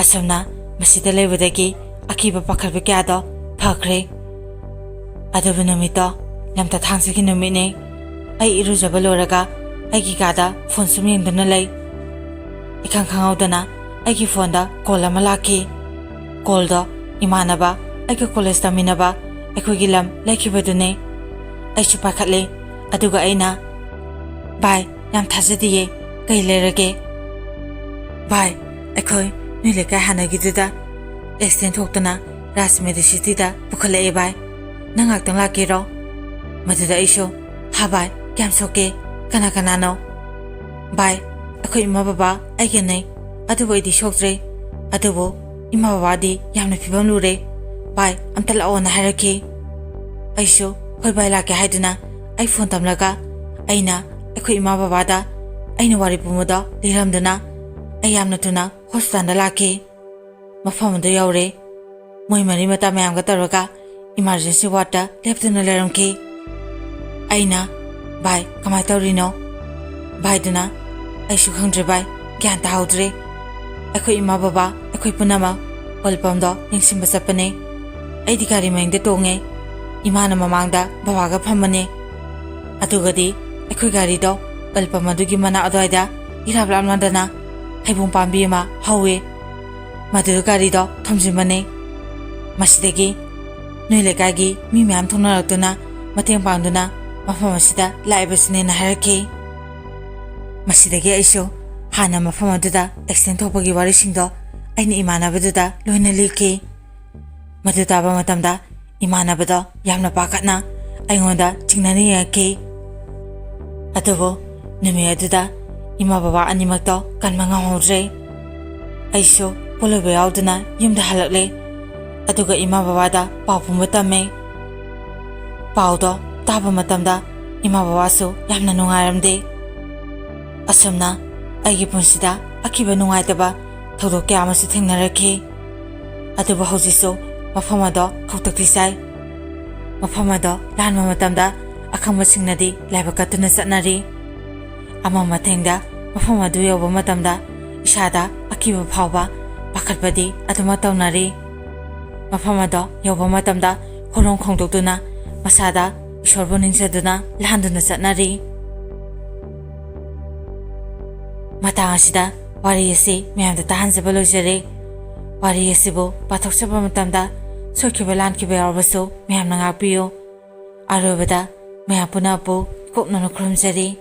ꯑꯁꯨꯝꯅ ꯃꯁꯤꯗ ꯂꯩꯕꯗꯒꯤ ꯑꯀꯤꯕ ꯄꯥꯈꯠꯄ ꯀꯌꯥꯗꯣ ꯐꯈ꯭ꯔꯦ꯫ ꯑꯗꯨꯕꯨ ꯅꯨꯃꯤꯠꯇꯣ ꯂꯝꯇ ꯊꯥꯡꯖꯒꯤ ꯅꯨꯃꯤꯠꯅꯤ꯫ ꯑꯩ ꯏꯔꯨꯖꯕ ꯂꯣꯏꯔꯒ ꯑꯩꯒꯤ ꯀꯥꯗ ꯐꯣꯟ ꯁꯨꯝ ꯌꯦꯡꯗꯨꯅ ꯂꯩ꯫ ꯏꯈꯪ ꯈꯪꯍꯧꯗꯅ ꯑꯩꯒꯤ ꯐꯣꯟꯗ ꯀꯣꯜ ꯑꯃ ꯂꯥꯛꯈꯤ꯫ ꯀꯣꯜꯗꯣ ꯏꯃꯥꯟꯅꯕ, ꯑꯩꯒ ꯀꯣꯂꯦꯖ ꯇꯝꯃꯤꯟꯅꯕ, ꯑꯩꯈꯣꯏꯒꯤ ꯂꯝ ꯂꯩꯈꯤꯕꯗꯨꯅꯤ꯫ ꯑꯩꯁꯨ ꯄꯥꯏꯈꯠꯂꯦ, ꯑꯗꯨꯒ ꯑꯩꯅ, "ꯚꯥꯏ, ꯌꯥꯝ ꯊꯥꯖꯗꯤꯌꯦ, ꯀꯩ ꯂꯩꯔꯒꯦ?" "ꯚꯥꯏ, ꯑꯩꯈꯣꯏ ꯅꯣꯏ ꯂꯩꯀꯥꯏ ꯍꯥꯟꯅꯒꯤꯗꯨꯗ ꯑꯦꯛꯁꯤꯗꯦꯟ ꯊꯣꯛꯇꯨꯅ ꯔꯥꯖ ꯃꯦꯗꯤꯁꯤꯇꯤꯗ ꯄꯨꯈꯠꯂꯛꯑꯦ ꯚꯥꯏ꯫ ꯅꯪ ꯉꯥꯛꯇꯪ ꯂꯥꯛꯀꯦꯔꯣ?" ꯃꯗꯨꯗ ꯑꯩꯁꯨ, "ꯍꯥ ꯚꯥꯏ, ꯀꯌꯥꯝ ꯁꯣꯛꯀꯦ? ꯀꯅꯥ ꯀꯅꯥꯅꯣ?" "ꯚꯥꯏ, ꯑꯩꯈꯣꯏ ꯏꯃꯥ ꯕꯕꯥ ꯑꯩꯒꯅꯦ, ꯑꯗꯨꯕꯨ ꯑꯩꯗꯤ ꯁꯣꯛꯇ꯭ꯔꯦ꯫ ꯑꯗꯨꯕꯨ ꯏꯃꯥ ꯕꯕꯥꯗꯤ ꯌꯥꯝꯅ ꯐꯤꯕꯝ ꯂꯨꯔꯦ꯫ ꯚꯥꯏ, ꯑꯝꯇ ꯂꯥꯛꯑꯣꯅ" ꯍꯥꯏꯔꯛꯈꯤ꯫ ꯑꯩꯁꯨ, "ꯍꯣꯏ ꯚꯥꯏ, ꯂꯥꯛꯀꯦ" ꯍꯥꯏꯗꯨꯅ ꯑꯩ ꯐꯣꯟ ꯊꯝꯂꯒ ꯑꯩꯅ ꯑꯩꯈꯣꯏ ꯏꯃꯥ ꯕꯕꯥꯗ ꯑꯩꯅ ꯋꯥꯔꯤ ꯄꯨꯝꯕꯗꯣ ꯂꯤꯔꯝꯗꯨꯅ ꯑꯩ ꯌꯥꯝꯅ ꯊꯨꯅ ꯍꯣꯁꯄꯤꯇꯥꯜꯗ ꯂꯥꯛꯈꯤ꯫ ꯃꯐꯝ ꯑꯗꯨ ꯌꯧꯔꯦ꯫ ꯃꯣꯏ ꯃꯔꯤ ꯃꯇꯥ ꯃꯌꯥꯝꯒ ꯇꯧꯔꯒ ꯏꯃꯥꯔꯖꯦꯟꯁꯤ ꯋꯥꯔꯗꯇ ꯂꯦꯞꯇꯨꯅ ꯂꯩꯔꯝꯈꯤ꯫ ꯑꯩꯅ, "ꯚꯥꯏ, ꯀꯃꯥꯏꯅ ꯇꯧꯔꯤꯅꯣ?" ꯚꯥꯏꯗꯨꯅ, "ꯑꯩꯁꯨ ꯈꯪꯗ꯭ꯔꯦ ꯚꯥꯏ, ꯒ꯭ꯌꯥꯟ ꯇꯥꯍꯧꯗ꯭ꯔꯦ꯫ ꯑꯩꯈꯣꯏ ꯏꯃꯥ ꯕꯕꯥ, ꯑꯩꯈꯣꯏ ꯄꯨꯝꯅꯃꯛ ꯑꯣꯏꯜ ꯄꯝꯗꯣ ꯌꯦꯡꯁꯤꯟꯕ ꯆꯠꯄꯅꯦ꯫ ꯑꯩꯗꯤ ꯒꯥꯔꯤ ꯃꯅꯤꯡꯗ ꯇꯣꯡꯉꯦ꯫ ꯏꯃꯥꯅ ꯃꯃꯥꯡꯗ ꯕꯕꯥꯒ ꯐꯝꯕꯅꯦ꯫ ꯑꯗꯨꯒꯗꯤ ꯑꯩꯈꯣꯏ ꯒꯥꯔꯤꯗꯣ ꯑꯣꯏꯜ ꯄꯝ ꯑꯗꯨꯒꯤ ꯃꯅꯥꯛ ꯑꯗꯨꯋꯥꯏꯗ ꯏꯔꯥꯞ ꯂꯥꯞꯅꯗꯅ ꯍꯩꯕꯣꯡ ꯄꯥꯝꯕꯤ ꯑꯃ ꯍꯧꯋꯦ꯫ ꯃꯗꯨꯗ ꯒꯥꯔꯤꯗꯣ ꯊꯣꯝꯖꯤꯟꯕꯅꯦ꯫ ꯃꯁꯤꯗꯒꯤ ꯅꯣꯏ ꯂꯩꯀꯥꯏꯒꯤ ꯃꯤ ꯃꯌꯥꯝ ꯊꯣꯛꯅꯔꯛꯇꯨꯅ ꯃꯇꯦꯡ ꯄꯥꯡꯗꯨꯅ ꯃꯐꯝ ꯑꯁꯤꯗ ꯂꯥꯛꯏꯕꯁꯤꯅꯦꯅ" ꯍꯥꯏꯔꯛꯈꯤ꯫ ꯃꯁꯤꯗꯒꯤ ꯑꯩꯁꯨ ꯍꯥꯟꯅ ꯃꯐꯝ ꯑꯗꯨꯗ ꯑꯦꯛꯁꯤꯗꯦꯟ ꯊꯣꯛꯄꯒꯤ ꯋꯥꯔꯤꯁꯤꯡꯗꯣ ꯑꯩꯅ ꯏꯃꯥꯟꯅꯕꯗꯨꯗ ꯂꯣꯏꯅ ꯂꯤꯈꯤ꯫ ꯃꯗꯨ ꯇꯥꯕ ꯃꯇꯝꯗ ꯏꯃꯥꯟꯅꯕꯗꯣ ꯌꯥꯝꯅ ꯄꯥꯈꯠꯅ ꯑꯩꯉꯣꯟꯗ ꯆꯤꯡꯅꯅ ꯌꯦꯡꯉꯛꯈꯤ꯫ ꯑꯗꯨꯕꯨ ꯅꯨꯃꯤꯠ ꯑꯗꯨꯗ ꯏꯃꯥ ꯕꯕꯥ ꯑꯅꯤꯃꯛꯇꯣ ꯀꯟꯕ ꯉꯝꯍꯧꯗ꯭ꯔꯦ꯫ ꯑꯩꯁꯨ ꯄꯣꯂꯣꯏꯕ ꯌꯥꯎꯗꯅ ꯌꯨꯝꯗ ꯍꯜꯂꯛꯂꯦ꯫ ꯑꯗꯨꯒ ꯏꯃꯥ ꯕꯕꯥꯗ ꯄꯥꯎ ꯄꯨꯝꯕ ꯇꯝꯃꯦ꯫ ꯄꯥꯎꯗꯣ ꯇꯥꯕ ꯃꯇꯝꯗ ꯏꯃꯥ ꯕꯕꯥꯁꯨ ꯌꯥꯝꯅ ꯅꯨꯡꯉꯥꯏꯔꯝꯗꯦ꯫ ꯑꯁꯨꯝꯅ ꯑꯩꯒꯤ ꯄꯨꯟꯁꯤꯗ ꯑꯀꯤꯕ ꯅꯨꯡꯉꯥꯏꯇꯕ ꯊꯧꯗꯣꯛ ꯀꯌꯥ ꯑꯃꯁꯨ ꯊꯦꯡꯅꯔꯛꯈꯤ꯫ ꯑꯗꯨꯕꯨ ꯍꯧꯖꯤꯛꯁꯨ ꯃꯐꯝ ꯑꯗꯣ ꯈꯧꯇꯛꯇꯤ ꯆꯥꯏ꯫ ꯃꯐꯝ ꯑꯗꯣ ꯂꯥꯟꯕ ꯃꯇꯝꯗ ꯑꯈꯪꯕꯁꯤꯡꯅꯗꯤ ꯂꯥꯏꯕꯛ ꯀꯠꯇꯨꯅ ꯆꯠꯅꯔꯤ꯫ ꯑꯃꯝ ꯑꯊꯦꯡꯗ ꯃꯐꯝ ꯑꯗꯨ ꯌꯧꯕ ꯃꯇꯝꯗ ꯏꯁꯥꯗ ꯑꯀꯤꯕ ꯐꯥꯎꯕ, ꯄꯥꯈꯠꯄꯗꯤ ꯑꯗꯨꯃꯛ ꯇꯧꯅꯔꯤ꯫ ꯃꯐꯝ ꯑꯗꯣ ꯌꯧꯕ ꯃꯇꯝꯗ ꯈꯣꯡꯂꯣꯡ ꯈꯣꯡꯗꯣꯛꯇꯨꯅ ꯃꯁꯥꯗ ꯏꯁꯣꯔꯕꯨ ꯅꯤꯡꯖꯗꯨꯅ ꯂꯥꯟꯗꯨꯅ ꯆꯠꯅꯔꯤ꯫ ꯃꯇꯥꯡ ꯑꯁꯤꯗ ꯋꯥꯔꯤ ꯑꯁꯤ ꯃꯌꯥꯝꯗ ꯇꯥꯍꯟꯖꯕ ꯂꯣꯏꯖꯔꯦ꯫ ꯋꯥꯔꯤ ꯑꯁꯤꯕꯨ ꯄꯥꯊꯣꯛꯆꯕ ꯃꯇꯝꯗ ꯁꯣꯏꯈꯤꯕ ꯂꯥꯟꯈꯤꯕ ꯌꯥꯎꯔꯕꯁꯨ ꯃꯌꯥꯝꯅ ꯉꯥꯛꯄꯤꯌꯨ꯫ ꯑꯔꯣꯏꯕꯗ ꯃꯌꯥꯝ ꯄꯨꯝꯅꯃꯛꯄꯨ ꯏꯀꯣꯛꯅꯅ ꯈꯨꯔꯨꯝꯖꯔꯤ꯫